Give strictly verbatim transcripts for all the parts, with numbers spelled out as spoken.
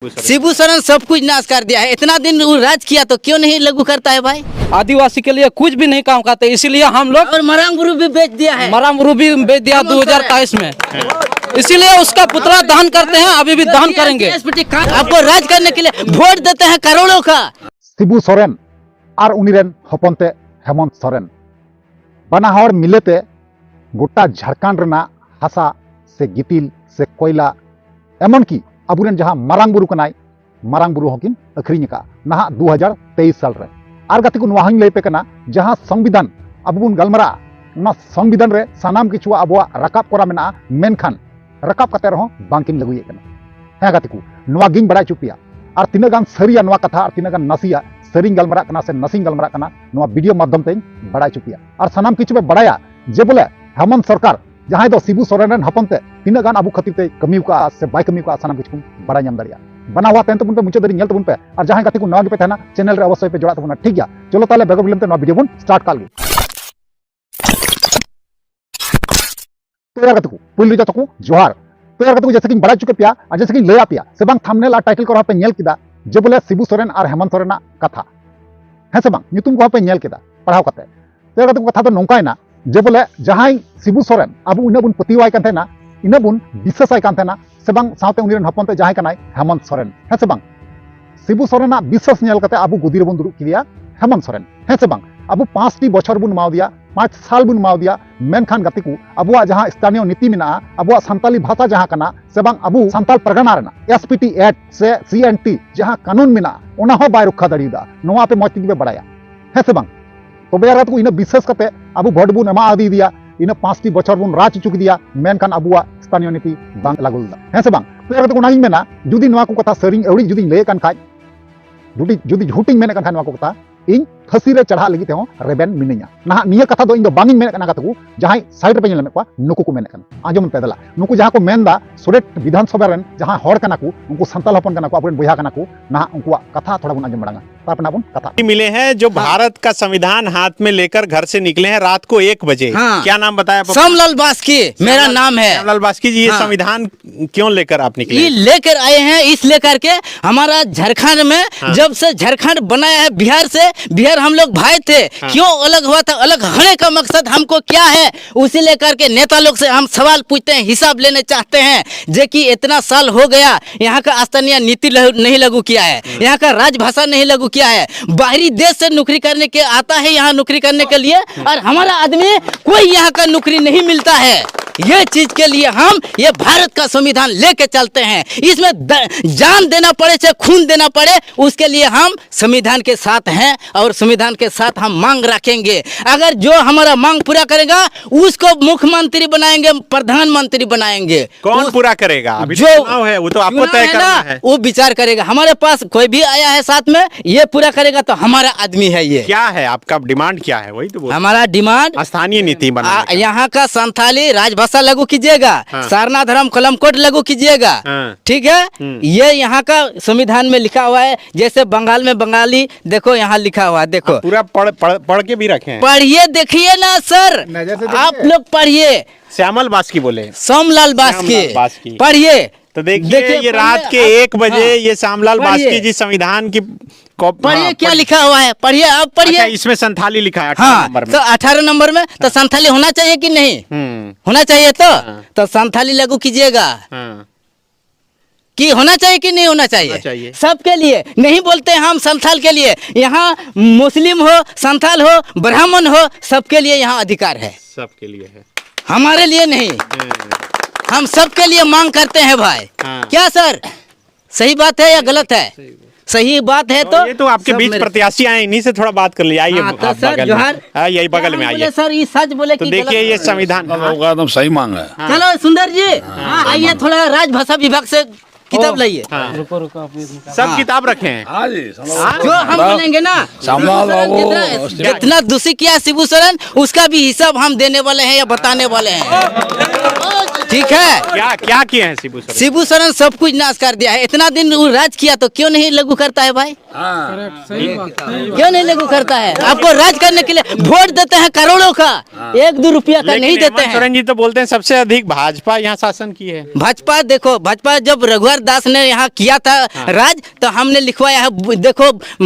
शिबू सोरेन सब कुछ नाश कर दिया है। इतना दिन वो राज किया तो क्यों नहीं लागू करता है भाई? आदिवासी के लिए कुछ भी नहीं काम करते, इसीलिए हम लोग और मरांग बुरु भी बेच दिया है। मरांग बुरु भी बेच दिया दो हज़ार तेईस में, इसीलिए उसका पुतला दहन करते हैं, अभी भी दहन करेंगे। आपको राज करने के लिए वोट देते हैं करोड़ों का। ᱥᱤᱵᱩ ᱥᱚᱨᱮᱱ ᱟᱨ ᱩᱱᱤ ᱨᱮᱱ ᱦᱚᱯᱚᱱ ᱛᱮ ᱦᱮᱢᱚᱱᱛ ᱥᱚᱨᱮᱱ, ᱵᱟᱱᱟ ᱦᱚᱲ ᱢᱤᱞᱮ ᱛᱮ ᱜᱚᱴᱟ ᱡᱷᱟᱲᱠᱷᱚᱸᱰ ᱨᱮᱱᱟᱜ ᱦᱟᱥᱟ ᱥᱮ ᱜᱤᱛᱤᱞ ᱥᱮ ᱠᱚᱭᱞᱟ, ᱮᱢᱚᱱ ᱠᱤ ᱟᱵᱚᱨᱮᱱ ᱡᱟᱦᱟᱸ ᱢᱟᱨᱟᱝ ᱵᱩᱨᱩ ᱠᱟᱱᱟᱭ, ᱢᱟᱨᱟᱝ ᱵᱩᱨᱩ ᱦᱚᱸᱠᱤᱱ ᱟᱹᱠᱷᱨᱤᱧ ᱟᱠᱟᱫᱼᱟ ᱱᱟᱦᱟᱜ ᱫᱩ ᱦᱟᱡᱟᱨ ᱛᱮᱭᱤᱥ ᱥᱟᱞ ᱨᱮ᱾ ᱟᱨ ᱜᱟᱛᱮ ᱠᱚ, ᱱᱚᱣᱟ ᱦᱚᱸᱧ ᱞᱟᱹᱭ ᱟᱯᱮ ᱠᱟᱱᱟ, ᱡᱟᱦᱟᱸ ᱥᱚᱝᱵᱤᱫᱷᱟᱱ ᱟᱵᱚ ᱵᱚᱱ ᱜᱟᱞᱢᱟᱨᱟᱜᱼᱟ, ᱚᱱᱟ ᱥᱚᱝᱵᱤᱫᱷᱟᱱ ᱨᱮ ᱥᱟᱱᱟᱢ ᱠᱤᱪᱷᱩ ᱟᱵᱚᱣᱟᱜ ᱨᱟᱠᱟᱵ ᱠᱚᱨᱟ ᱢᱮᱱᱟᱜᱼᱟ, ᱢᱮᱱᱠᱷᱟᱱ ᱨᱟᱠᱟᱵ ᱠᱟᱛᱮ ᱨᱮᱦᱚᱸ ᱵᱟᱝᱠᱤᱱ ᱞᱟᱹᱜᱩᱭᱮᱫ ᱠᱟᱱᱟ᱾ ᱦᱮᱸ ᱜᱟᱛᱮ ᱠᱚ, ᱱᱚᱣᱟ ᱜᱤᱧ ᱵᱟᱲᱟᱭ ᱦᱚᱪᱚ ᱯᱮᱭᱟ᱾ ᱟᱨ ᱛᱤᱱᱟᱹᱜ ᱜᱟᱱ ᱥᱟᱹᱨᱤᱭᱟ ᱱᱚᱣᱟ ᱠᱟᱛᱷᱟ ᱟᱨ ᱛᱤᱱᱟᱹᱜ ᱜᱟᱱ ᱱᱟᱥᱮᱭᱟ, ᱥᱟᱹᱨᱤᱧ ᱜᱟᱞᱢᱟᱨᱟᱜ ᱠᱟᱱᱟ ᱥᱮ ᱱᱟᱥᱮᱧ ᱜᱟᱞᱢᱟᱨᱟᱜ ᱠᱟᱱᱟ, ᱱᱚᱣᱟ ᱵᱷᱤᱰᱤᱭᱳ ᱢᱟᱫᱽᱫᱷᱚᱢ ᱛᱮᱧ ᱵᱟᱲᱟᱭ ᱦᱚᱪᱚ ᱯᱮᱭᱟ᱾ ᱟᱨ ᱥᱟᱱᱟᱢ ᱠᱤᱪᱷᱩ ᱯᱮ ᱵᱟᱲᱟᱭᱟ ᱡᱮ ᱵᱚᱞᱮ ᱦᱮᱢᱚᱱᱛ ᱥᱚᱨᱠᱟᱨ, ᱡᱟᱦᱟᱸᱭ ᱫᱚ ᱥᱤᱵᱩ ᱥᱚᱨᱮᱱ ᱨᱮᱱ ᱦᱚᱯᱚᱱ ᱛᱮ, ᱛᱤᱱᱟᱹᱜ ᱜᱟᱱ ᱟᱵᱚ ᱠᱷᱟᱹᱛᱤᱨ ᱛᱮᱭ ᱠᱟᱹᱢᱤ ᱟᱠᱟᱫᱼᱟ ᱥᱮ ᱵᱟᱭ ᱠᱟᱹᱢᱤ ᱟᱠᱟᱫᱼᱟ, ᱥᱟᱱᱟᱢ ᱠᱤᱪᱷᱩ ᱵᱚᱱ ᱵᱟᱲᱟᱭ ᱧᱟᱢ ᱫᱟᱲᱮᱭᱟᱜᱼᱟ᱾ ᱵᱟᱱᱟ ᱦᱚᱲ ᱛᱟᱦᱮᱱ ᱛᱟᱵᱚᱱ ᱯᱮ, ᱢᱩᱪᱟᱹᱫ ᱫᱷᱟᱹᱨᱤᱡ ᱧᱮᱞ ᱛᱟᱵᱚᱱ ᱯᱮ᱾ ᱟᱨ ᱡᱟᱦᱟᱸᱭ ᱜᱟᱛᱮ ᱠᱚ ᱱᱟᱣᱟ ᱜᱮᱯᱮ ᱛᱟᱦᱮᱱᱟ, ᱪᱮᱱᱮᱞ ᱨᱮ ᱚᱵᱚᱥᱥᱳᱭ ᱯᱮ ᱡᱚᱲᱟᱜ ᱛᱟᱵᱚᱱᱟ, ᱴᱷᱤᱠ ᱜᱮᱭᱟ? ᱪᱚᱞᱚ ᱛᱟᱦᱚᱞᱮ ᱵᱮᱜᱚᱨ ᱵᱤᱞᱚᱢ ᱛᱮ ᱱᱚᱣᱟ ᱵᱷᱤᱰᱤᱭᱳ ᱵᱚᱱ ᱥᱴᱟᱨᱴ ᱠᱟᱜ ᱞᱮᱜᱮ᱾ ᱛᱚ ᱭᱟᱨ ᱜᱟᱛᱮ ᱠᱚ, ᱯᱩᱭᱞᱩ ᱡᱚᱛᱚ ᱠᱚ ᱡᱚᱦᱟᱨ᱾ ᱛᱚ ᱭᱟᱨ ᱜᱟᱛᱮ ᱠᱚ, ᱡᱮᱥᱮ ᱠᱤᱧ ᱵᱟᱲᱟᱭ ᱦᱚᱪᱚ ᱠᱮᱫ ᱯᱮᱭᱟ ᱟᱨ ᱡᱮᱥᱮ ᱠᱤᱧ ᱞᱟᱹᱭ ᱟᱫ ᱯᱮᱭᱟ, ᱥᱮ ᱵᱟᱝ ᱛᱷᱟᱢᱵᱱᱮᱞ ᱟᱨ ᱴᱟᱭᱴᱮᱞ ᱠᱚᱨᱮ ᱦᱚᱸᱯᱮ ᱧᱮᱞ ᱠᱮᱫᱟ ᱡᱮ ᱵᱚᱞᱮ ᱥᱤᱵᱩ ᱥᱚᱨᱮᱱ ᱟᱨ ᱦᱮᱢᱚᱱᱛ ᱥᱚᱨᱮᱱᱟᱜ ᱠᱟᱛᱷᱟ, ᱦᱮᱸ ᱥᱮ ᱵᱟᱝ? ᱧᱩᱛᱩᱢ ᱠᱚᱦᱚᱸ ᱯᱮ ᱧᱮᱞ ᱠᱮᱫᱟ ᱯᱟᱲᱦᱟᱣ ᱠᱟᱛᱮ᱾ ᱛᱚ ᱭᱟᱨ ᱜᱟᱛᱮ ᱠᱚ, ᱠᱟᱛᱷᱟ ᱫᱚ ᱱᱚᱝᱠᱟᱭᱮᱱᱟ ᱡᱮ ᱵᱚᱞᱮ ᱡᱟᱦᱟᱸᱭ ᱥᱤᱵᱩ ᱥᱚᱨᱮᱱ ᱟᱵᱚ ᱩᱱᱟᱹᱜ ᱵᱚᱱ ᱯᱟᱹᱛᱭᱟᱹᱣᱟᱭ ᱠᱟᱱ ᱛᱟᱦᱮᱱᱟ, ᱤᱱᱟᱹᱜ ᱵᱚᱱ ᱵᱤᱥᱥᱟᱥᱟᱭ ᱠᱟᱱ ᱛᱟᱦᱮᱱᱟ, ᱥᱮ ᱵᱟᱝ ᱥᱟᱶᱛᱮ ᱩᱱᱤ ᱨᱮᱱ ᱦᱚᱯᱚᱱ ᱛᱮ ᱡᱟᱦᱟᱸᱭ ᱠᱟᱱᱟᱭ ᱦᱮᱢᱚᱱᱛ ᱥᱚᱨᱮᱱ, ᱦᱮᱸ ᱥᱮ ᱵᱟᱝ? ᱥᱤᱵᱩ ᱥᱚᱨᱮᱱᱟᱜ ᱵᱤᱥᱥᱟᱥ ᱧᱮᱞ ᱠᱟᱛᱮ ᱟᱵᱚ ᱜᱚᱫᱤ ᱨᱮᱵᱚᱱ ᱫᱩᱲᱩᱵ ᱠᱮᱫᱮᱭᱟ ᱦᱮᱢᱚᱱᱛ ᱥᱚᱨᱮᱱ, ᱦᱮᱸ ᱥᱮ ᱵᱟᱝ? ᱟᱵᱚ ᱯᱟᱸᱪᱴᱤ ᱵᱚᱪᱷᱚᱨ ᱵᱚᱱ ᱮᱢᱟᱣᱟᱫᱮᱭᱟ, ᱯᱟᱸᱪ ᱥᱟᱞ ᱵᱚᱱ ᱮᱢᱟᱣᱟᱫᱮᱭᱟ, ᱢᱮᱱᱠᱷᱟᱱ ᱜᱟᱛᱮ ᱠᱚ, ᱟᱵᱚᱣᱟᱜ ᱡᱟᱦᱟᱸ ᱥᱛᱷᱟᱱᱤᱭᱚ ᱱᱤᱛᱤ ᱢᱮᱱᱟᱜᱼᱟ, ᱟᱵᱚᱣᱟᱜ ᱥᱟᱱᱛᱟᱞᱤ ᱵᱷᱟᱥᱟ ᱡᱟᱦᱟᱸ ᱠᱟᱱᱟ, ᱥᱮ ᱵᱟᱝ ᱟᱵᱚ ᱥᱟᱱᱛᱟᱞ ᱯᱟᱨᱜᱟᱱᱟ ᱨᱮᱱᱟᱜ ᱮᱥ ᱯᱤ ᱴᱤ ᱮᱠᱴ ᱥᱮ ᱥᱤ ᱮᱱ ᱴᱤ ᱡᱟᱦᱟᱸ ᱠᱟᱹᱱᱩᱱ ᱢᱮᱱᱟᱜᱼᱟ, ᱚᱱᱟ ᱦᱚᱸ ᱵᱟᱭ ᱨᱚᱠᱠᱷᱟ ᱫᱟᱲᱮᱭᱟᱫᱟ᱾ ᱱᱚᱣᱟ ᱟᱯᱮ ᱢᱚᱡᱽ ᱛᱮᱜᱮ ᱯᱮ ᱵᱟᱲᱟᱭᱟ, ᱦᱮᱸ ᱥᱮ ᱵᱟᱝ? ᱛᱚᱵᱮ ᱟᱨ ᱠᱚ ᱤᱱᱟᱹ ᱵᱤᱥᱥᱟᱥ ᱠᱟᱛᱮ ᱟᱵᱚ ᱵᱷᱳᱴ ᱵᱚᱱ ᱮᱢᱟ ᱟᱫᱮᱭᱟ, ᱤᱱᱟᱹ ᱯᱟᱸᱪᱴᱤ ᱵᱚᱪᱷᱚᱨ ᱵᱚᱱ ᱨᱟᱡᱽ ᱦᱚᱪᱚ ᱠᱮᱫᱮᱭᱟ, ᱢᱮᱱᱠᱷᱟᱱ ᱟᱵᱚᱣᱟᱜ ᱥᱛᱷᱟᱱᱤᱭᱚ ᱱᱤᱛᱤ ᱵᱟᱝ ᱞᱟᱹᱜᱩ ᱞᱮᱫᱟ, ᱦᱮᱸ ᱥᱮ ᱵᱟᱝ? ᱛᱚᱵᱮ ᱟᱨ ᱚᱱᱟᱜᱤᱧ ᱢᱮᱱᱟ, ᱡᱩᱫᱤ ᱱᱚᱣᱟ ᱠᱚ ᱠᱟᱛᱷᱟ ᱥᱟᱹᱨᱤᱧ ᱟᱹᱣᱲᱤ ᱡᱩᱫᱤᱧ ᱞᱟᱹᱭᱮᱫ ᱠᱟᱱ ᱠᱷᱟᱡ, ᱡᱩᱫᱤ ᱡᱩᱫᱤ ᱡᱷᱩᱴᱤᱧ ᱢᱮᱱᱮᱫ ᱠᱟᱱ ᱠᱷᱟᱡ ᱱᱚᱣᱟ ᱠᱚ ᱠᱟᱛᱷᱟ, ᱤᱧ ᱯᱷᱟᱹᱥᱤ ᱨᱮ ᱪᱟᱲᱦᱟᱜ ᱞᱟᱹᱜᱤᱫ ᱛᱮᱦᱚᱸ ᱨᱮᱵᱮᱱ ᱢᱤᱱᱟᱹᱧᱟ᱾ ᱱᱟᱦᱟᱜ ᱱᱤᱭᱟᱹ ᱠᱟᱛᱷᱟ ᱫᱚ ᱤᱧ ᱫᱚ ᱵᱟᱝ ᱤᱧ ᱢᱮᱱᱮᱫ ᱠᱟᱱᱟ ᱜᱟᱛᱮ ᱠᱚ, ᱡᱟᱦᱟᱸᱭ ᱥᱟᱭᱤᱰ ᱨᱮᱯᱮ ᱧᱮᱞ ᱧᱟᱢᱮᱫ ᱠᱚᱣᱟ, ᱱᱩᱠᱩ ᱠᱚ ᱢᱮᱱᱮᱫ ᱠᱟᱱᱟ᱾ ᱟᱸᱡᱚᱢ ᱯᱮ ᱫᱮᱞᱟ, ᱱᱩᱠᱩ ᱡᱟᱦᱟᱸ ᱠᱚ ᱢᱮᱱᱫᱟ, ᱥᱩᱨᱮᱴ ᱵᱤᱫᱷᱟᱱ ᱥᱚᱵᱷᱟ ᱨᱮᱱ ᱡᱟᱦᱟᱸᱭ ᱦᱚᱲ ᱠᱟᱱᱟ ᱠᱚ, ᱩᱱᱠᱩ ᱥᱟᱱᱛᱟᱞ ᱦᱚᱯᱚᱱ ᱠᱟᱱᱟ ᱠᱚ, ᱟᱵᱚᱨᱮᱱ ᱵᱚᱭᱦᱟ ᱠᱟᱱᱟ ᱠᱚ, ᱱᱟᱦᱟᱜ ᱩᱱᱠᱩᱣᱟᱜ ᱠᱟᱛᱷᱟ ᱛᱷᱚᱲᱟ ᱵᱚᱱ ᱟᱸᱡᱚᱢ ᱢᱟᱲᱟᱝᱟ᱾ ᱯᱟᱯᱱᱟ ᱵᱚᱱ ᱠᱟᱛᱷᱟ᱾ मिले हैं जो हाँ। भारत का संविधान हाथ में लेकर घर से निकले हैं रात को एक बजे। हाँ। क्या नाम बताया पप्पू? श्यामलाल बास्की मेरा श्यामलाल, नाम है। श्यामलाल बास्की जी, ये हाँ। संविधान क्यों लेकर आप निकले? ये लेकर आए हैं, इस लेकर के हमारा झारखंड में हाँ। जब से झारखंड बनाया है बिहार से, बिहार हम लोग भाई थे, हाँ। क्यों अलग हुआ था, अलग होने का मकसद हमको क्या है, उसी लेकर के नेता लोग से हम सवाल पूछते हैं, हिसाब लेने चाहते हैं, जे कि इतना साल हो गया, यहाँ का स्थानीय नीति लहू-, नहीं लागू किया है, यहाँ का राजभाषा नहीं लागू किया है। बाहरी देश से नौकरी करने के आता है यहाँ नौकरी करने के लिए, और हमारा आदमी कोई यहाँ का नौकरी नहीं मिलता है। ये चीज के लिए हम ये भारत का संविधान लेके चलते हैं। इसमें द-, जान देना पड़े, चाहे खून देना पड़े, उसके लिए हम संविधान के साथ हैं और संविधान के साथ हम मांग रखेंगे। अगर जो हमारा मांग पूरा करेगा, उसको मुख्यमंत्री बनाएंगे, प्रधानमंत्री बनाएंगे। कौन उस पूरा करेगा? अभी तो जो चुनाव है, वो तो आपको चुनाव तय है करना ना, है। वो विचार करेगा। हमारे पास कोई भी आया है साथ में, ये पूरा करेगा तो हमारा आदमी है ये। क्या है आपका डिमांड, क्या है? वही तो बोल। हमारा डिमांड स्थानीय नीति बनाने आ, का। यहाँ का संथाली राजभाषा लागू कीजिएगा, हाँ। सरना धर्म कलम कोड लागू कीजिएगा, हाँ। ठीक है? हम्म। ये यहाँ का संविधान में लिखा हुआ है। जैसे बंगाल में बंगाली, देखो यहाँ लिखा हुआ है, देखो। आप पूरा पढ़, पढ़, पढ़ के भी रखे हैं। पढ़िए, देखिए ना सर, नजर से देखिए। आप लोग पढ़िए। श्यामल बास्की बोले। सोमलाल बास्की। श्यामलाल बास्की। पढ़िए। तो देखिए, देखिए, ये पढ़िए, रात के आप एक बजे हाँ। ये श्यामलाल पढ़िए। बास्की जी संविधान की कॉप-, पढ़िए, हाँ, क्या पढ़िए। लिखा हुआ है, पढ़िए, आप पढ़िए। अच्छा, इसमें संथाली लिखा है, अठारह हाँ, नंबर में। तो अठारह नंबर में तो संथाली होना चाहिए कि नहीं? हम्म। होना चाहिए तो? हाँ। तो संथाली लागू कीजिएगा। हाँ। कि होना चाहिए कि नहीं होना चाहिए? होना चाहिए। सबके लिए। नहीं बोलते हम संथाल के लिए, यहाँ मुस्लिम हो, संथाल हो, ब्राह्मण हो, सबके लिए यहाँ अधिकार है। सबके लिए है। हमारे लिए नहीं। हम्म। हम सबके लिए मांग करते हैं भाई। हाँ। क्या सर, सही बात है या गलत है? सही बात। सही बात है तो तो ये तो आपके सब बीच मेरे प्रत्याशी आए, इन्हीं से थोड़ा बात कर लिया। आइए, हाँ, तो आप सर, बगल में। जोहार। हाँ, यही बगल क्या में हम आइए। बोले सर, ये सच बोले तो कि देखिए, गलत ये बोले? संविधान। हम लोगों का एकदम सही मांग है। हाँ। चलो सुंदर जी, हाँ, हाँ, आइए, थोड़ा राजभाषा विभाग से किताब ओ, लाइए। हाँ। रुको, रुको, अभी निकाल। सब हाँ। किताब रखे हैं। हाँ जी, सब हाँ? जो हम हाँ। बोलेंगे ना, सामने शिबू सोरेन बाबू, जितना, उसके जितना दोषी किया शिबू सोरेन, उसका भी हिसाब हम देने वाले हैं या बताने वाले हैं। ठीक है। क्या क्या किए हैं शिबू सोरेन? शिबू सोरेन सब कुछ नाश कर दिया है। इतना दिन वो राज किया तो क्यों नहीं लागू करता है भाई? क्यों नहीं लागू करता है? आपको राज करने के लिए वोट देते हैं करोड़ों का, एक दो रुपया का नहीं देते हैं। सोरेन जी तो बोलते हैं सबसे अधिक भाजपा यहाँ शासन की है। भाजपा, देखो, भाजपा जब रघुवर दास ने यहाँ किया था राज, तो हमने लिखवाया है। देखो,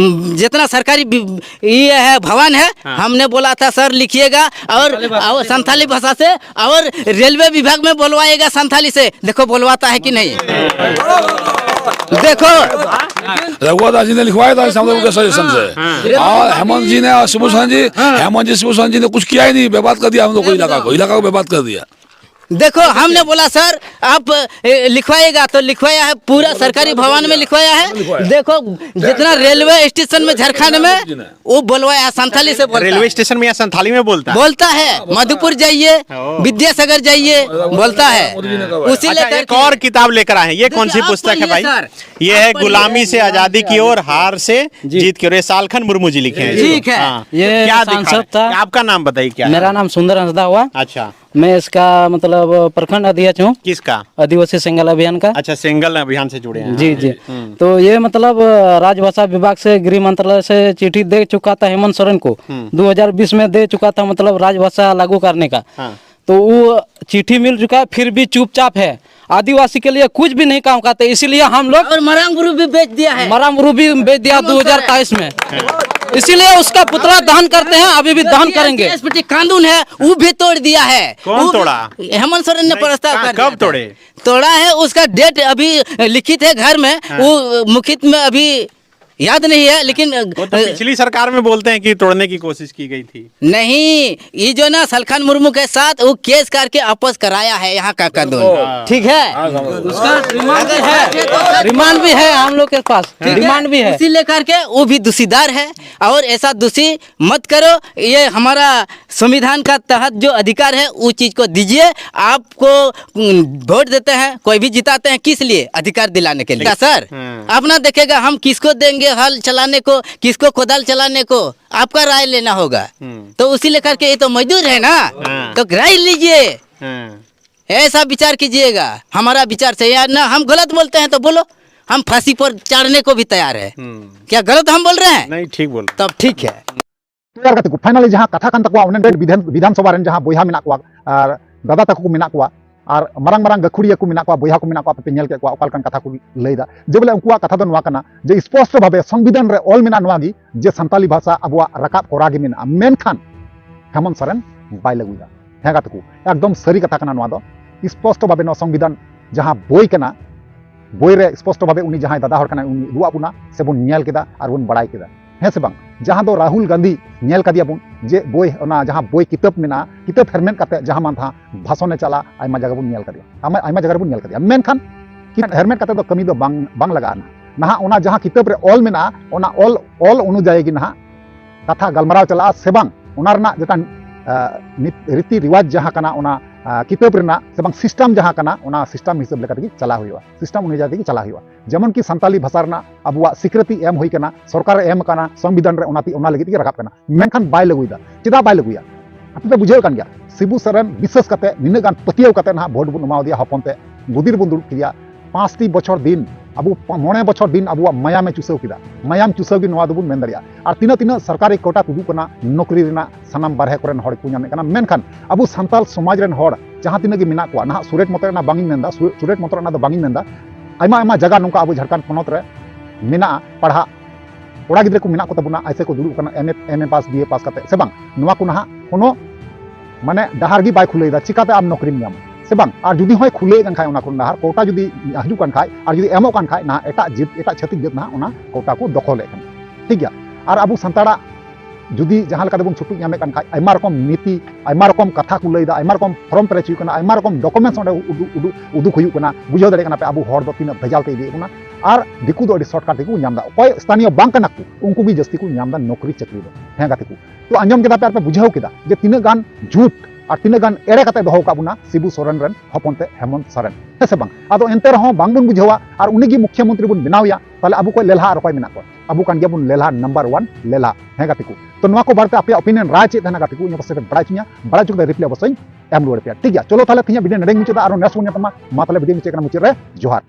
जितना सरकारी ये है, भवन है, हमने बोला था सर लिखिएगा, और संथाली भाषा से, और रेलवे विभाग में बोलवाएगा संथाली से। देखो, बोलवाता है कि नहीं? देखो, रघुवर दास जी ने लिखवाया था हम लोगों के सजेशन से। और हेमंत जी ने और शिबू सोरेन जी, हेमंत जी, शिबू सोरेन जी ने कुछ किया ही नहीं, बर्बाद कर दिया हम लोग को, इलाका को, इलाका को बर्बाद कर दिया। देखो, हमने बोला सर, आप लिखवाएगा तो लिखवाया है, पूरा सरकारी भवन में लिखवाया है। देखो, जितना रेलवे स्टेशन में झारखंड में, वो बोलवाया है, संथाली से बोलता है। रेलवे स्टेशन में या संथाली में बोलता है? बोलता है, मधुपुर जाइए, विद्यासागर जाइए, बोलता है। उसी अच्छा, लेकर एक और किताब लेकर आए हैं। ये कौन सी पुस्तक है भाई? ये है गुलामी से आजादी की ओर, हार से जीत की ओर। ये सालखन मुर्मू जी लिखे हैं। ठीक है। हाँ। ये क्या दिखा रहे हैं? आपका नाम बताइए, क्या है? मेरा नाम सुंदर हंसदा हुआ। अच्छा। मैं इसका मतलब प्रखंड अध्यक्ष हूँ। किसका? आदिवासी सेंगल अभियान का। अच्छा, सेंगल अभियान से जुड़े हैं। जी जी। हम्म। तो ये मतलब राजभाषा विभाग से, गृह मंत्रालय से चिट्ठी दे चुका था हेमंत सोरेन को। हम्म। दो हज़ार बीस में दे चुका था, मतलब राजभाषा लागू करने का। हाँ। तो वो चिट्ठी मिल चुका है, फिर भी चुपचाप है। आदिवासी के लिए कुछ भी नहीं काम करते, इसीलिए हम लोग और मरांग गुरु भी बेच दिया है। मरांग गुरु भी बेच दिया दो हज़ार तेईस में, इसीलिए उसका पुतला दहन करते हैं, अभी भी दहन करेंगे। कानून है, वो भी तोड़ दिया है। कौन तोड़ा? हेमंत सोरेन ने प्रस्ताव कर कब तोड़े? तोड़ा है, उसका डेट अभी लिखित है घर में। हाँ। वो मुखित में अभी याद नहीं है, लेकिन वो तो पिछली सरकार में बोलते हैं कि तोड़ने की कोशिश की गई थी। नहीं, ये जो ना सलखान मुर्मू के साथ वो केस करके वापस कराया है यहाँ का कानून। ठीक है, उसका रिमांड भी है, रिमांड भी है हम लोग के पास, रिमांड भी है। उसी लेकर के वो भी दोषीदार है, और ऐसा दोषी मत करो। ये हमारा संविधान का तहत जो अधिकार है, उस चीज को दीजिए। आपको वोट देते हैं, कोई भी जिताते हैं, किस लिए? अधिकार दिलाने के लिए। सर, अपना देखेगा, हम किसको देंगे हल चलाने को, किसको कोदाल चलाने को, आपका राय लेना होगा। तो उसी लेकर के ये तो मजदूर है ना, तो राय लीजिए। ऐसा विचार कीजिएगा, हमारा विचार सही है ना, हम गलत बोलते हैं तो बोलो, हम फांसी पर चढ़ने को भी तैयार है। क्या गलत हम बोल रहे हैं? नहीं, ठीक बोल रहे हैं। तब ठीक है। ᱛᱚ ᱜᱟᱛᱮ ᱠᱚ, finally ᱡᱟᱦᱟᱸ ᱠᱟᱛᱷᱟ ᱠᱟᱱ ᱛᱟᱠᱚᱣᱟ, ᱚᱱᱮ ᱵᱤᱫᱷᱟᱱ ᱵᱤᱫᱷᱟᱱ ᱥᱚᱵᱷᱟ ᱨᱮᱱ ᱡᱟᱦᱟᱸ ᱵᱚᱭᱦᱟ ᱢᱮᱱᱟᱜ ᱠᱚᱣᱟ ᱟᱨ ᱫᱟᱫᱟ ᱛᱟᱠᱚ ᱠᱚ ᱢᱮᱱᱟᱜ ᱠᱚᱣᱟ ᱟᱨ ᱢᱟᱨᱟᱝ ᱢᱟᱨᱟᱝ ᱜᱟᱹᱠᱷᱩᱲᱤᱭᱟᱹ ᱠᱚ ᱢᱮᱱᱟᱜ ᱠᱚᱣᱟ, ᱵᱚᱭᱦᱟ ᱠᱚ ᱢᱮᱱᱟᱜ ᱠᱚᱣᱟ, ᱟᱯᱮ ᱯᱮ ᱧᱮᱞ ᱠᱮᱫ ᱠᱚᱣᱟ ᱚᱠᱟ ᱞᱮᱠᱟᱱ ᱠᱟᱛᱷᱟ ᱠᱚ ᱞᱟᱹᱭᱫᱟ᱾ ᱡᱮ ᱵᱚᱞᱮ ᱩᱱᱠᱩᱣᱟᱜ ᱠᱟᱛᱷᱟ ᱫᱚ ᱱᱚᱣᱟ ᱠᱟᱱᱟ ᱡᱮ ᱥᱯᱚᱥᱴᱚ ᱵᱷᱟᱵᱮ ᱥᱚᱝᱵᱤᱫᱷᱟᱱ ᱨᱮ ᱚᱞ ᱢᱮᱱᱟᱜᱼᱟ ᱱᱚᱣᱟ ᱜᱮ ᱡᱮ ᱥᱟᱱᱛᱟᱞᱤ ᱵᱷᱟᱥᱟ ᱟᱵᱚᱣᱟᱜ ᱨᱟᱠᱟᱵ ᱠᱚᱨᱟ ᱜᱮ ᱢᱮᱱᱟᱜᱼᱟ, ᱢᱮᱱᱠᱷᱟᱱ ᱦᱮᱢᱚᱱᱛ ᱥᱚᱨᱮᱱ ᱵᱟᱭ ᱞᱟᱹᱜᱩᱭᱮᱫᱟ᱾ ᱦᱮᱸ ᱜᱟᱛᱮ ᱠᱚ, ᱮᱠᱫᱚᱢ ᱥᱟᱹᱨᱤ ᱠᱟᱛᱷᱟ ᱠᱟᱱᱟ ᱱᱚᱣᱟ ᱫᱚ᱾ ᱥᱯᱚᱥᱴᱚ ᱵᱷᱟᱵᱮ ᱱᱚᱣᱟ ᱥᱚᱝᱵᱤᱫᱷᱟᱱ ᱡᱟᱦᱟᱸ ᱵᱳᱭ ᱠᱟᱱᱟ, ᱵᱳᱭ ᱨᱮ ᱥᱯᱚᱥᱴᱚ ᱵᱷᱟᱵᱮ ᱩᱱᱤ ᱡᱟᱦᱟᱸᱭ ᱫᱟᱫᱟ ᱦᱚᱲ ᱠᱟᱱᱟᱭ ᱩᱱᱤ ᱩᱫᱩᱜ ᱟᱫ ᱵᱚᱱᱟ ᱥᱮᱵᱚᱱ ᱧᱮᱞ ᱠᱮᱫᱟ ᱟᱨ ᱵᱚᱱ ᱵᱟᱲᱟᱭ ᱠᱮᱫᱟ, ᱦᱮᱸ ᱥᱮ ᱵᱟᱝ? ᱡᱟᱦᱟᱸ ᱫᱚ ᱨᱟᱦᱩᱞ ᱜᱟᱱᱫᱷᱤ ᱧᱮᱞ ᱠᱟᱫᱮᱭᱟ ᱵᱚᱱ ᱡᱮ ᱵᱳᱭ, ᱚᱱᱟ ᱡᱟᱦᱟᱸ ᱵᱳᱭ ᱠᱤᱛᱟᱹᱵ ᱢᱮᱱᱟᱜᱼᱟ, ᱠᱤᱛᱟᱹᱵ ᱦᱮᱨᱢᱮᱫ ᱠᱟᱛᱮ ᱡᱟᱦᱟᱸ ᱢᱟᱱᱛᱷᱟ ᱵᱷᱟᱥᱚᱱᱮ ᱪᱟᱞᱟᱜᱼᱟ, ᱟᱭᱢᱟ ᱡᱟᱭᱜᱟ ᱵᱚᱱ ᱧᱮᱞ ᱠᱟᱫᱮᱭᱟ, ᱟᱭᱢᱟ, ᱟᱭᱢᱟ ᱡᱟᱭᱜᱟ ᱨᱮᱵᱚᱱ ᱧᱮᱞ ᱠᱟᱫᱮᱭᱟ᱾ ᱢᱮᱱᱠᱷᱟᱱ ᱠᱤᱛᱟᱹᱵ ᱦᱮᱨᱢᱮᱫ ᱠᱟᱛᱮ ᱫᱚ ᱠᱟᱹᱢᱤ ᱫᱚ ᱵᱟᱝ, ᱵᱟᱝ ᱞᱟᱜᱟᱜᱼᱟ᱾ ᱱᱟᱦᱟᱜ ᱚᱱᱟ ᱡᱟᱦᱟᱸ ᱠᱤᱛᱟᱹᱵ ᱨᱮ ᱚᱞ ᱢᱮᱱᱟᱜᱼᱟ, ᱚᱱᱟ ᱚᱞ, ᱚᱞ ᱚᱱᱩᱡᱟᱭᱤ ᱜᱮ ᱱᱟᱦᱟᱜ ᱠᱟᱛᱷᱟ ᱜᱟᱞᱢᱟᱨᱟᱣ ᱪᱟᱞᱟᱜᱼᱟ ᱥᱮ ᱵᱟᱝ, ᱚᱱᱟ ᱨᱮᱱᱟᱜ ᱡᱮᱴᱟ, ᱟ, ᱱᱤᱛ ᱨᱤᱛᱤ ᱨᱤᱣᱟᱡᱽ ᱡᱟᱦᱟᱸ ᱠᱟᱱᱟ, ᱚᱱᱟ, ᱟ, ᱠᱤᱛᱟᱹᱵ ᱨᱮᱱᱟᱜ ᱥᱮ ᱵᱟᱝ system ᱡᱟᱦᱟᱸ ᱠᱟᱱᱟ, ᱚᱱᱟ system ᱦᱤᱥᱟᱹᱵ ᱞᱮᱠᱟ ᱛᱮᱜᱮ ᱪᱟᱞᱟᱣ ᱦᱩᱭᱩᱜᱼᱟ, system ᱚᱱᱩᱡᱟᱭᱤ ᱛᱮᱜᱮ ᱪᱟᱞᱟᱣ ᱦᱩᱭᱩᱜᱼᱟ᱾ ᱡᱮᱢᱚᱱ ᱠᱤ ᱥᱟᱱᱛᱟᱞᱤ ᱵᱷᱟᱥᱟ ᱨᱮᱱᱟᱜ ᱟᱵᱚᱣᱟᱜ ᱥᱤᱠᱨᱤᱛᱤ ᱮᱢ ᱦᱩᱭ ᱠᱟᱱᱟ, ᱥᱚᱨᱠᱟᱨ ᱮ ᱮᱢ ᱠᱟᱱᱟ, ᱥᱚᱝᱵᱤᱫᱷᱟᱱ ᱨᱮ ᱚᱱᱟᱛᱮ, ᱚᱱᱟ ᱞᱟᱹᱜᱤᱫ ᱛᱮᱜᱮ ᱨᱟᱠᱟᱵ ᱠᱟᱱᱟ, ᱢᱮᱱᱠᱷᱟᱱ ᱵᱟᱭ ᱞᱟᱹᱜᱩᱭᱮᱫᱟ᱾ ᱪᱮᱫᱟᱜ ᱵᱟᱭ ᱞᱟᱹᱜᱩᱭᱟ? ᱟᱯᱮ ᱯᱮ ᱵᱩᱡᱷᱟᱹᱣ ᱠᱟᱱ ᱜᱮᱭᱟ, ᱥᱤᱵᱩ ᱥᱚᱨᱮᱱ ᱵᱤᱥᱮᱥ ᱠᱟᱛᱮ ᱱᱤᱱᱟᱹᱜ ᱜᱟᱱ ᱯᱟᱹᱛᱭᱟᱹᱣ ᱠᱟᱛᱮ ᱱᱟᱦᱟᱜ ᱵᱷᱳᱴ ᱵᱚᱱ ᱮᱢᱟᱣᱟᱫᱮᱭᱟ, ᱦᱚᱯᱚᱱ ᱛᱮ ᱜᱩᱫᱤ ᱨᱮᱵᱚᱱ ᱫᱩᱲᱩᱵ ᱠᱮᱫᱮᱭᱟ᱾ ᱯᱟᱸᱪᱴᱤ ᱵᱚᱪᱷᱚᱨ ᱫᱤᱱ, ᱟᱵᱚ ᱯᱟ-, ᱢᱚᱬᱮ ᱵᱚᱪᱷᱚᱨ ᱫᱤᱱ ᱟᱵᱚᱣᱟᱜ ᱢᱟᱭᱟᱢᱮ ᱪᱩᱥᱟᱹᱣ ᱠᱮᱫᱟ᱾ ᱢᱟᱭᱟᱢ ᱪᱩᱥᱟᱹᱣ ᱜᱮ ᱱᱚᱣᱟ ᱫᱚᱵᱚᱱ ᱢᱮᱱ ᱫᱟᱲᱮᱭᱟᱜᱼᱟ᱾ ᱟᱨ ᱛᱤᱱᱟᱹᱜ ᱛᱤᱱᱟᱹᱜ ᱥᱚᱨᱠᱟᱨᱤ ᱠᱳᱴᱟ ᱛᱩᱫᱩᱜ ᱠᱟᱱᱟ, ᱱᱚᱠᱨᱤ ᱨᱮᱱᱟᱜ ᱥᱟᱱᱟᱢ ᱵᱟᱨᱦᱮ ᱠᱚᱨᱮᱱ ᱦᱚᱲ ᱠᱚ ᱧᱟᱢᱮᱫ ᱠᱟᱱᱟ, ᱢᱮᱱᱠᱷᱟᱱ ᱟᱵᱚ ᱥᱟᱱᱛᱟᱞ ᱥᱚᱢᱟᱡᱽ ᱨᱮᱱ ᱦᱚᱲ ᱡᱟᱦᱟᱸ ᱛᱤᱱᱟᱹᱜ ᱜᱮ ᱢᱮᱱᱟᱜ ᱠᱚᱣᱟ, ᱱᱟᱦᱟᱜ ᱥᱩᱨᱮᱴ ᱢᱚᱛᱚ ᱨᱮᱱᱟᱜ ᱵᱟᱝ ᱤᱧ ᱢᱮᱱᱫᱟ, ᱥᱩ-, ᱥᱩᱨᱮᱴ ᱢᱚᱛᱚ ᱨᱮᱱᱟᱜ ᱫᱚ ᱵᱟᱝ ᱤᱧ ᱢᱮᱱᱫᱟ, ᱟᱭᱢᱟ ᱟᱭᱢᱟ ᱡᱟᱭᱜᱟ ᱱᱚᱝᱠᱟ ᱟᱵᱚ ᱡᱷᱟᱲᱠᱷᱚᱸᱰ ᱯᱚᱱᱚᱛ ᱨᱮ ᱢᱮᱱᱟᱜᱼᱟ, ᱯᱟᱲᱦᱟᱜ ᱠᱚᱲᱟ ᱜᱤᱫᱽᱨᱟᱹ ᱠᱚ ᱢᱮᱱᱟᱜ ᱠᱚ ᱛᱟᱵᱚᱱᱟ, ᱮᱥᱮ ᱠᱚ ᱫᱩᱲᱩᱵ ᱠᱟᱱᱟ, ᱮᱢ ᱮ, ᱮᱢ ᱮ ᱯᱟᱥ, ᱵᱤ ᱮ ᱯᱟᱥ ᱠᱟᱛᱮ, ᱥᱮ ᱵᱟᱝ? ᱱᱚᱣᱟ ᱠᱚ ᱱᱟᱦᱟᱜ ᱠᱳᱱᱳ ᱢᱟᱱᱮ ᱰᱟᱦᱟᱨ ᱜᱮ ᱵᱟᱭ ᱠᱷᱩᱞᱟᱹᱭᱮᱫᱟ, ᱪᱤᱠᱟᱛᱮ ᱟᱢ ᱱᱚᱠᱨᱤᱢ ᱧᱟᱢᱟ, ᱥᱮ ᱵᱟᱝ? ᱟᱨ ᱡᱩᱫᱤ ᱦᱚᱸᱭ ᱠᱷᱩᱞᱟᱹᱭᱮᱫ ᱠᱟᱱ ᱠᱷᱟᱡ ᱚᱱᱟ ᱠᱚ ᱰᱟᱦᱟᱨ, ᱠᱳᱴᱟ ᱡᱩᱫᱤ ᱦᱤᱡᱩᱜ ᱠᱟᱱ ᱠᱷᱟᱡ ᱟᱨ ᱡᱩᱫᱤ ᱮᱢᱚᱜ ᱠᱟᱱ ᱠᱷᱟᱡ, ᱱᱟᱦᱟᱜ ᱮᱴᱟᱜ ᱡᱟᱹᱛ, ᱮᱴᱟᱜ ᱪᱷᱟᱹᱛᱤᱠ ᱡᱟᱹᱛ ᱱᱟᱦᱟᱜ ᱚᱱᱟ ᱠᱳᱴᱟ ᱠᱚ ᱫᱚᱠᱷᱚᱞᱮᱫ ᱠᱟᱱᱟ, ᱴᱷᱤᱠ ᱜᱮᱭᱟ? ᱟᱨ ᱟᱵᱚ ᱥᱟᱱᱛᱟᱲᱟᱜ ᱡᱩᱫᱤ ᱡᱟᱦᱟᱸ ᱞᱮᱠᱟ ᱛᱮᱵᱚᱱ ᱪᱷᱩᱴᱩᱡ ᱧᱟᱢᱮᱫ ᱠᱟᱱ ᱠᱷᱟᱡ, ᱟᱭᱢᱟ ᱨᱚᱠᱚᱢ ᱱᱤᱛᱤ, ᱟᱭᱢᱟ ᱨᱚᱠᱚᱢ ᱠᱟᱛᱷᱟ ᱠᱚ ᱞᱟᱹᱭᱫᱟ, ᱟᱭᱢᱟ ᱨᱚᱠᱚᱢ form ᱯᱮᱨᱮᱡ ᱦᱩᱭᱩᱜ ᱠᱟᱱᱟ, ᱟᱭᱢᱟ ᱨᱚᱠᱚᱢ documents ᱚᱸᱰᱮ ᱩᱫᱩᱜ, ᱩᱫᱩᱜ, ᱩᱫᱩᱜ ᱦᱩᱭᱩᱜ ᱠᱟᱱᱟ, ᱵᱩᱡᱷᱟᱹᱣ ᱫᱟᱲᱮᱭᱟᱜ ᱠᱟᱱᱟ ᱯᱮ ᱟᱵᱚ ᱦᱚᱲ ᱫᱚ ᱛᱤᱱᱟᱹᱜ ᱵᱷᱮᱡᱟᱞ ᱛᱮ ᱤᱫᱤᱭᱮᱫ ᱵᱚᱱᱟ᱾ ᱟᱨ ᱫᱤᱠᱩ ᱫᱚ ᱟᱹᱰᱤ shortcut ᱛᱮᱜᱮ ᱠᱚ ᱧᱟᱢ ᱮᱫᱟ, ᱚᱠᱚᱭ ᱥᱛᱷᱟᱱᱤᱭᱚ ᱵᱟᱝ ᱠᱟᱱᱟ ᱠᱚ ᱩᱱᱠᱩ ᱜᱮ ᱡᱟᱹᱥᱛᱤ ᱠᱚ ᱧᱟᱢ ᱮᱫᱟ ᱱᱚᱠᱨᱤ ᱪᱟᱹᱠᱨᱤ ᱫᱚ᱾ ᱦᱮᱸ ᱜᱟᱛᱮ ᱠᱚ, ᱛᱚ ᱟᱸᱡᱚᱢ ᱠᱮᱫᱟ ᱯᱮ ᱟᱨ ᱯᱮ ᱵᱩᱡᱷᱟᱹᱣ ᱠᱮᱫᱟ ᱡᱮ ᱛᱤᱱᱟᱹᱜ ᱜᱟᱱ ᱡᱷᱩᱴ ᱟᱨ ᱛᱤᱱᱟᱹᱜ ᱜᱟᱱ ᱮᱲᱮ ᱠᱟᱛᱮ ᱫᱚᱦᱚ ᱟᱠᱟᱫ ᱵᱚᱱᱟ ᱥᱤᱵᱩ ᱥᱚᱨᱮᱱ ᱨᱮᱱ ᱦᱚᱯᱚᱱ ᱛᱮ ᱦᱮᱢᱚᱱᱛ ᱥᱚᱨᱮᱱ, ᱦᱮᱸ ᱥᱮ ᱵᱟᱝ? ᱟᱫᱚ ᱮᱱᱛᱮ ᱨᱮᱦᱚᱸ ᱵᱟᱝᱵᱚᱱ ᱵᱩᱡᱷᱟᱹᱣᱟ ᱟᱨ ᱩᱱᱤ ᱜᱮ ᱢᱩᱠᱷᱭᱟᱹ ᱢᱚᱱᱛᱨᱤ ᱵᱚᱱ ᱵᱮᱱᱟᱣᱮᱭᱟ, ᱛᱟᱦᱞᱮ ᱟᱵᱚ ᱠᱷᱚᱱ ᱞᱮᱞᱦᱟ ᱟᱨ ᱚᱠᱚᱭ ᱢᱮᱱᱟᱜ ᱠᱚᱣᱟ? ᱟᱵᱚ ᱠᱟᱱ ᱜᱮᱭᱟᱵᱚᱱ ᱞᱮᱞᱦᱟ ᱱᱟᱢᱵᱟᱨ ᱚᱣᱟᱱ ᱞᱮᱞᱦᱟ᱾ ᱦᱮᱸ ᱜᱟᱛᱮ ᱠᱚ, ᱛᱚ ᱱᱚᱣᱟ ᱠᱚ ᱵᱟᱨᱮᱛᱮ ᱟᱯᱮᱭᱟᱜ ᱚᱯᱤᱱᱤᱭᱚᱱ ᱨᱟᱭ ᱪᱮᱫ ᱛᱟᱦᱮᱱᱟ ᱜᱟᱛᱮ ᱠᱚ, ᱤᱧ ᱯᱟᱥᱮ ᱯᱮ ᱵᱟᱲᱟᱭ ᱦᱚᱪᱚᱧᱟ, ᱵᱟᱲᱟᱭ ᱦᱚᱪᱚ ᱠᱟᱛᱮ ᱨᱤᱯᱞᱟᱭ ᱚᱵᱚᱥᱥᱳᱭ ᱮᱢ ᱨᱩᱣᱟᱹᱲ ᱯᱮᱭᱟ᱾ ᱴᱷᱤᱠ ᱜᱮᱭᱟ, ᱪᱚᱞᱚ ᱛᱟᱦᱚᱞᱮ ᱛᱮᱦᱮᱧᱟᱜ ᱵᱷᱤᱰᱤᱭᱳ ᱱᱚᱰᱮᱧ ᱢᱩᱪᱟᱹᱫᱟ, ᱟᱨᱚ ᱱᱮᱠᱥᱴ ᱵᱚᱱ ᱧᱟᱯᱟᱢᱟ᱾ ᱢᱟ ᱛᱟᱦᱚᱞᱮ ᱵᱷᱤᱰᱤᱭᱳ ᱢᱩᱪᱟᱹᱫ ᱠᱟᱱᱟ, ᱢᱩᱪᱟᱹᱫ ᱨᱮ ᱡᱚᱦᱟᱨ᱾